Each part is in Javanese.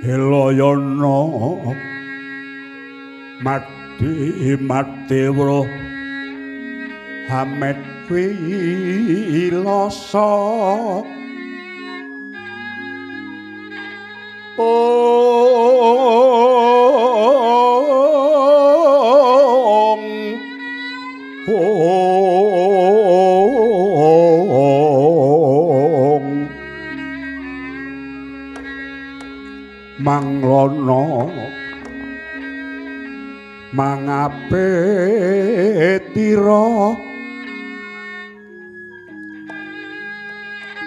Helayana mati mati wruh hamet wilasa ong ong manglono mangape tira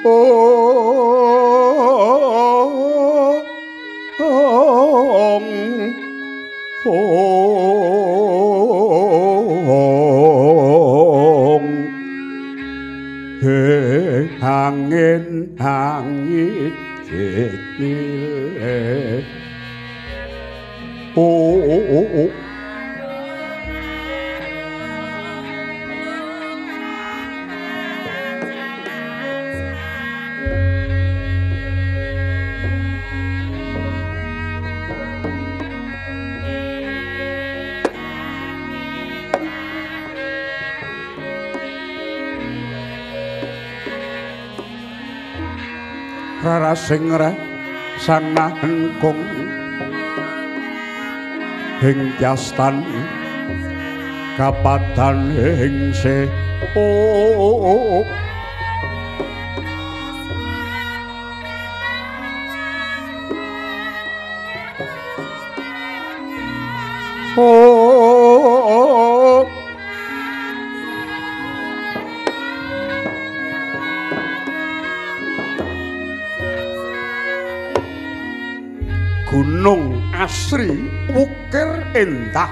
ong ong he angin angin cetile o rarasing sanahen kung ing tyastan kapadan ing se o Gunung asri wukir endah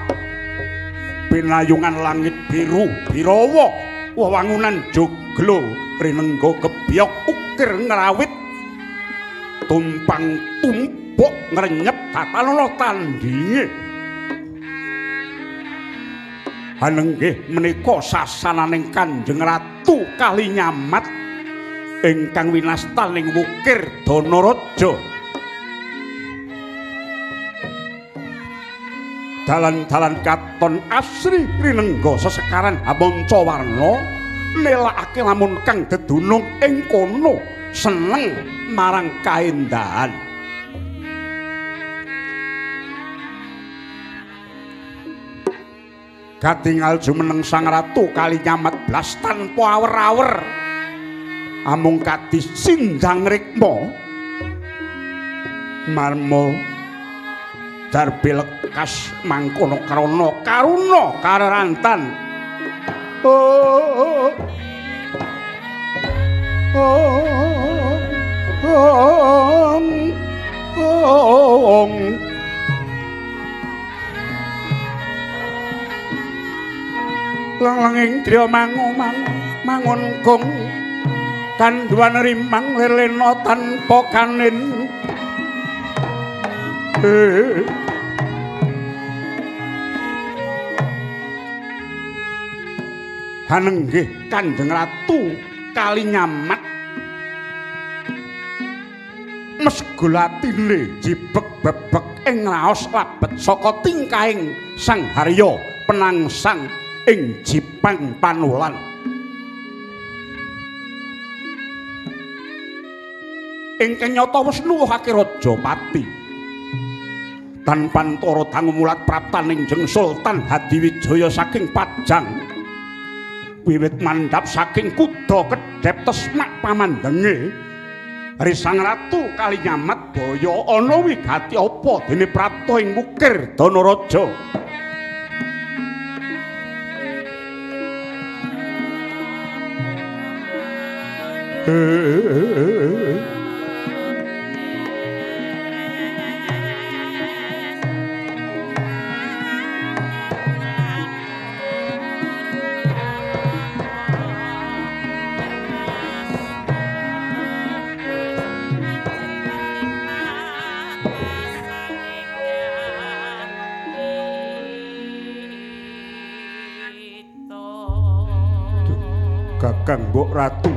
pinayungan langit biru birawa wewangunan joglo rinengga gebyok ukir ngrawit tumpang tumpuk ngrenyep tatalana tandinge hanenggih menika sasananing Kanjeng Ratu Kalinyamat ingkang winastaning wukir Danaraja. Dalan-dalan katon asri rinengga sesekaran hamanca warna nelakake lamun kang dedunung ing kono seneng marang kaendahan. Katingal jumeneng Sang Ratu Kalinyamat blas tanpa awer-awer amung kadi sindang rikma marma darbe lekas mangkono krana karuna karerantan. Oh oh oh lang-langing driya mangu mangun kung kandhuwan rimang lelena tanpa kanin. Hanenggih Kanjeng Ratu Kalinyamat mesgul atine jibeg bebek ing raos labet saka tingkahing Sang Harya penangsang ing Jipang Panulan. Ingkang nyata wis nuwuhake Rajapati. Tanpantara dangu mulat praptaning Jeng Sultan Hadiwijaya saking Pajang. Wiwit mandhap saking kuda kedhep tesmak pamandenge Sang Ratu Kalinyamat baya ana wigati apa dene prapta ing wukir Danaraja. Kakang Mbok Ratu.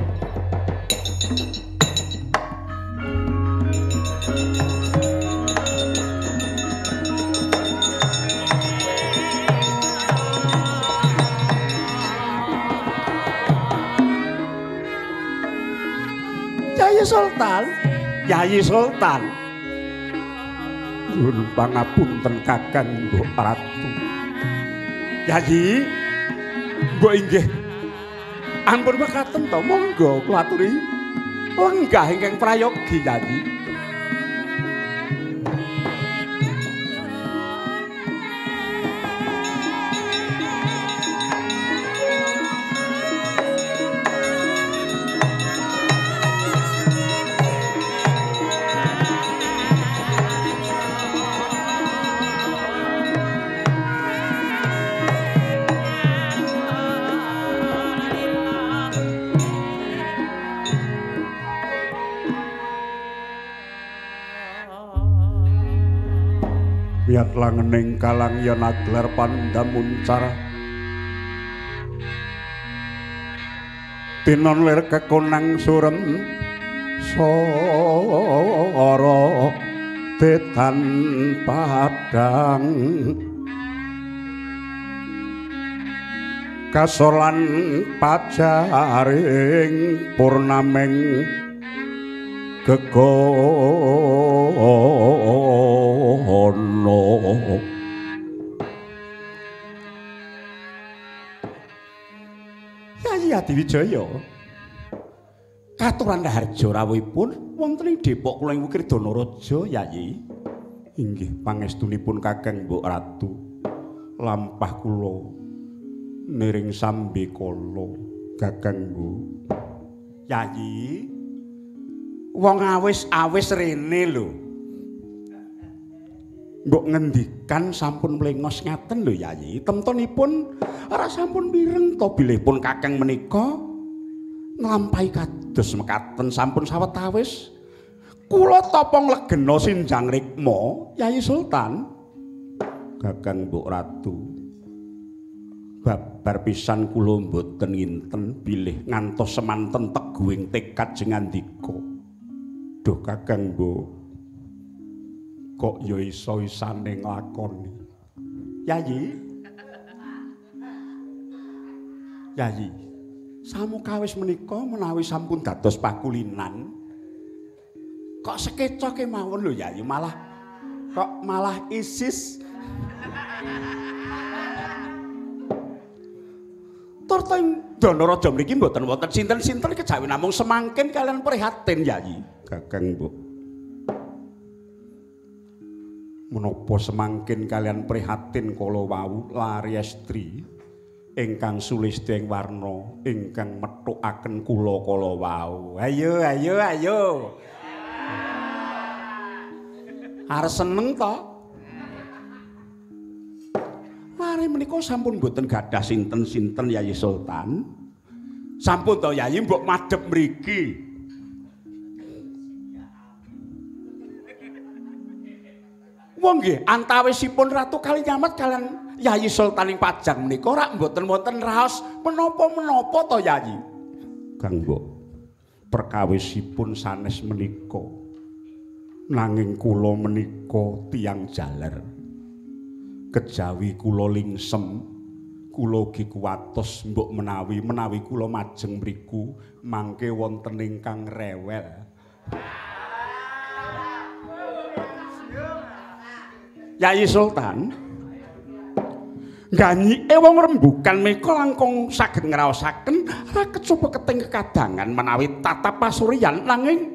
Yayi Sultan, Yayi Sultan. Nyuwun pangapunten Kakang Mbok Ratu. Yayi, mbok inggih ampun mekaten to, monggo kula aturi lenggah ingkang prayogi Yayi. Wiyat langening kalang yen aglar pandamuncar tinon lir kekonang surem sora tetan padang kasolan pajaring purnaming gegono. Yayi Adiwijaya katuran raharja rawuhipun wonten ing Depok kula ing Wukir Danaraja Yayi. Inggih pangestunipun Kakang Mbok Ratu, lampah kula niring sambekala Kakang Mbok. Yayi, wong awis-awis rene lho. Mbok ngendikan sampun mlengos ngaten lho Yayi. Temtonipun ora sampun mireng to bilih pun Kakang menika nglampahi kados mekaten sampun sawetawis. Kula tapa nglegena sinjang rikma Yayi Sultan. Kakang Mbok Ratu, babar pisan kula mboten nginten bilih ngantos semanten teguhing tekad jengandika. Duh Kakang Mbok, kok ya iso-isane nglakoni. Yayi, Yayi, samukawis menika menawi sampun dados pakulinan, kok sekeca kemawon lho Yayi, malah kok malah isis. Turta ing Danaraja mriki mboten wonten sinten-sinten kejawi namung semangkin kalian prihatin Yayi. Kakang Mbok, menapa semangkin kalian prihatin kala wau lari estri ingkang sulistya ing warna ingkang methukaken kula kala wau. Ayo ayo ayo. Arep seneng to? Lare menika sampun mboten gadah sinten-sinten Yayi Sultan. Sampun to Yayi mbok madhep mriki. Wong nggih antawisipun Ratu Kalinyamat kalian Yayi Sultan ing Pajang menika rak mboten wonten raos menapa-menapa to Yayi. Kang Mbok, perkawisipun sanes menika nanging kula menika tiyang jaler. Kejawi kula lingsem, kula ugi kuwatos mbok menawi menawi kula majeng mriku mangke wonten ingkang rewel. Yayi Sultan, ganyike wong rembugan menika langkung saged ngraosaken raket supeketing kekadangan menawi tatap pasuryan nanging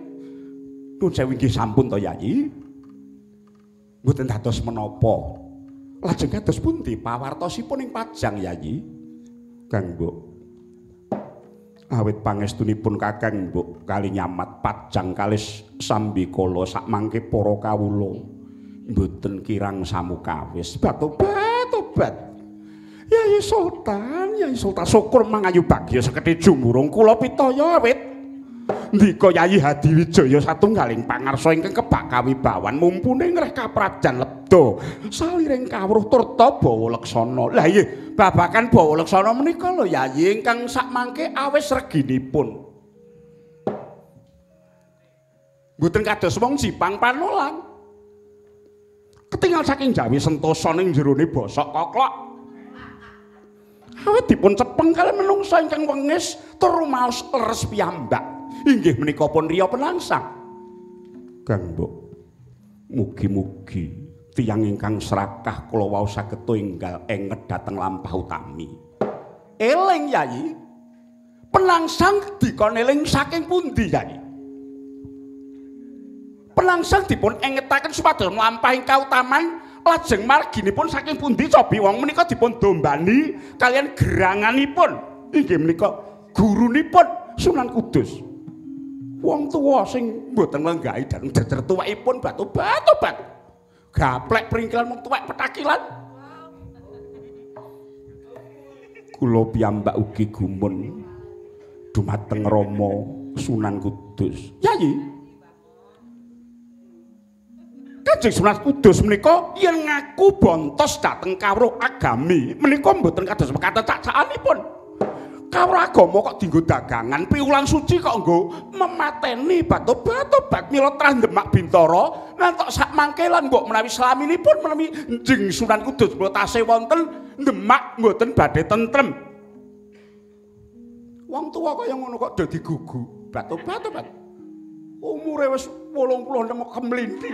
nuwun sewu inggih sampun to Yayi. Mboten dados menapa. Lajeng kados pundi pawartosipun ing Pajang Yayi? Kang Mbok, awit pangestunipun Kakang Mbok Kalinyamat Pajang kalis sambikala sakmangke para kawula mboten kirang samukawis. Batobat tobat. Yayi Sultan, Yayi Sultan syukur mangayu bagya sekedhi jumurung kula pitaya awit ndika Yayi Hadiwijaya satunggaling pangarsa ingkang kebak kawibawan mumpune ngreh kaprajan lebda saliring kawruh turta bawa leksana. Lah nggih, babakan bawa leksana menika lho Yayi ingkang sakmangke awis reginipun. Mboten kados wong Jipang panolang. Ketingal saking Jawi sentosa ning jerone bosok koklok. Awit dipun cepeng kali menungsa ingkang wengis tur rumaos leres piyambak. Inggih menika pun Riya Penangsang. Kang Mbok, mugi-mugi tiyang ingkang serakah kula wau saged enggal enget dhateng lampah utami. Eling Yayi. Penangsang dikon eling saking pundi Yayi? Penangsang dipun engetaken supados mlampahi kautaman lajeng marginipun saking pundi cobi wong menika dipun dombani kalian geranganipun inggih menika gurunipun Sunan Kudus. Wong tuwa sing mboten lenggahi dhateng jejer tuwekipun batu-batu bat. Gaplek pringkilan mung tuwek petakilan. Kula piyambak ugi gumun dumateng Rama Sunan Kudus. Yayi, Kanjeng Sunan Kudus menika yen ngaku bontos dhateng kawruh agami menika mboten kados mekaten cacakanipun. Kawruh agama kok dienggo dagangan, piwulang suci kok nggo memateni batu-batu bat mila trah Demak Bintara nantok sak mangke lan mbok menawi slaminipun menawi Kanjeng Sunan Kudus tasih wonten Demak mboten badhe tentrem. Wong tuwa kaya ngono kok do digugu batu-batu bat. Umure wis 86 kemlinthi.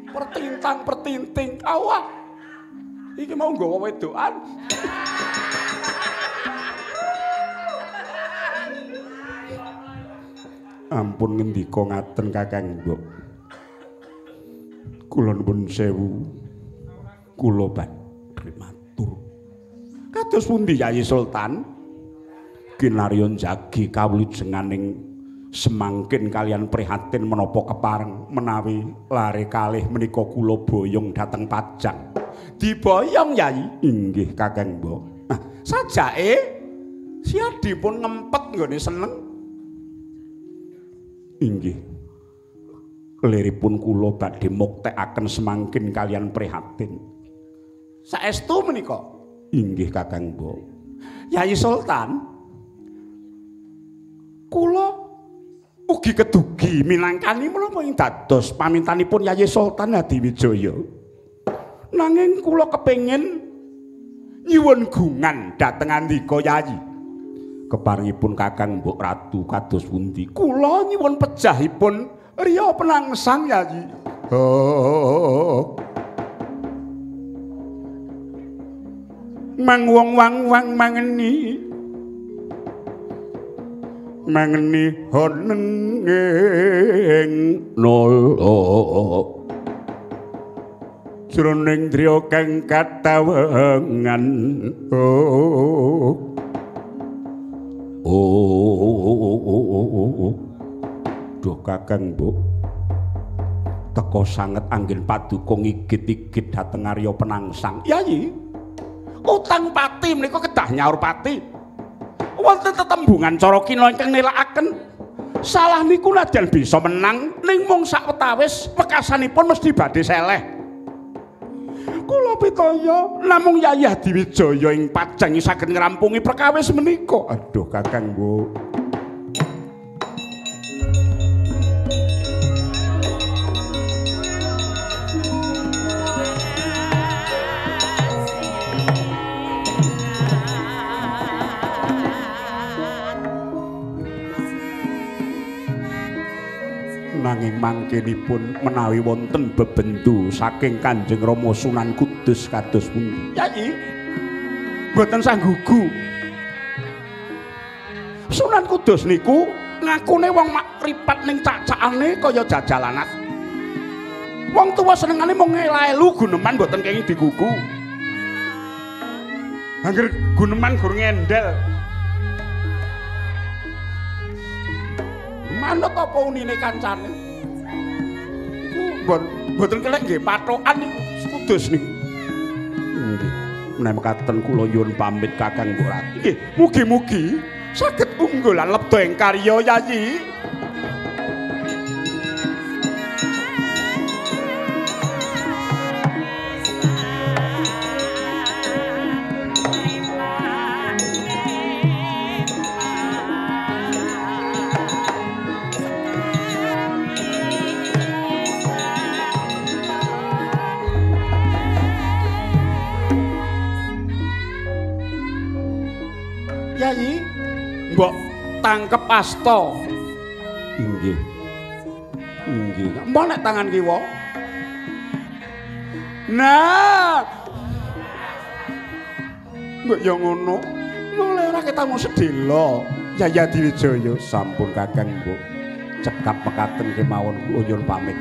Pertintang pertinting awah. Iki mau nggawa wedokan. Ampun ngendika ngaten Kakang Mbok. Kula nuwun sewu. Kula badhe matur. Kados pundi Yayi Sultan? Kinarya njagi kawulujenganing semangkin kalian prihatin menapa kepareng menawi lare kalih menika kula boyong dhateng Pajang. Diboyong Yayi? Inggih Kakang Mbok. Nah, sajake Siadi pun ngempet nggone seneng. Inggih. Liripun kula badhe muktekaken semangkin kalian prihatin. Saestu menika? Inggih Kakang Mbok. Yayi Sultan, kula ugi kedugi minangkani menapa ing dados pamintanipun Yayi Sultan Hadiwijaya. Nanging kula kepengin nyuwun gungan dhateng andika Yayi. Keparengipun Kakang Mbok Ratu kados pundi? Kula nyuwun pejahipun Riya Penangsang Yayi. Oh. Mang wong wang wang mangeni. Mangeni honeng nolo. Jroning driya kang katawengan. Oh. Oh. Duh Kakang Mbok. Teka sanget anggen paduka ngigit-igit dhateng Arya Penangsang. Yayi, utang pati menika kedah nyaur pati. Wonten tetembungan cara kina ingkang nelakaken salah niku nadyan bisa menang ning mung sawetawis wekasanipun mesti badhe seleh. Kula pitaya namung Yayi Hadiwijaya ing Pajang saged ngrampungi perkawis menika. Aduh Kakang Mbok. Nanging mangkenipun menawi wonten bebendu saking Kanjeng Rama Sunan Kudus kados pundi? Yayi, mboten sanggugu. Sunan Kudus niku ngakune wong makripat ning cacakane kaya jajalanat. Wong tuwa senengane mung ngelaelu guneman mboten kenging digugu. Angger guneman gur ngendel. Manut apa unine kancane? Iku mboten kelek nggih patokan niku Kudus niku. Nggih. Menawi mekaten kula nyuwun pamit Kakang Mbok Ratu. Nggih, mugi-mugi saged unggul lan lebda ing karya Yayi. Yayi. Mbok tangkep asta. Inggih. Inggih. Mbok nek tangan kiwa. Nah. Mbok ya ngono. Mulai ora ketemu sedhela. Yayi Adiwijaya sampun Kakang Mbok. Cekap mekaten kemawon kula nyuwun pamit.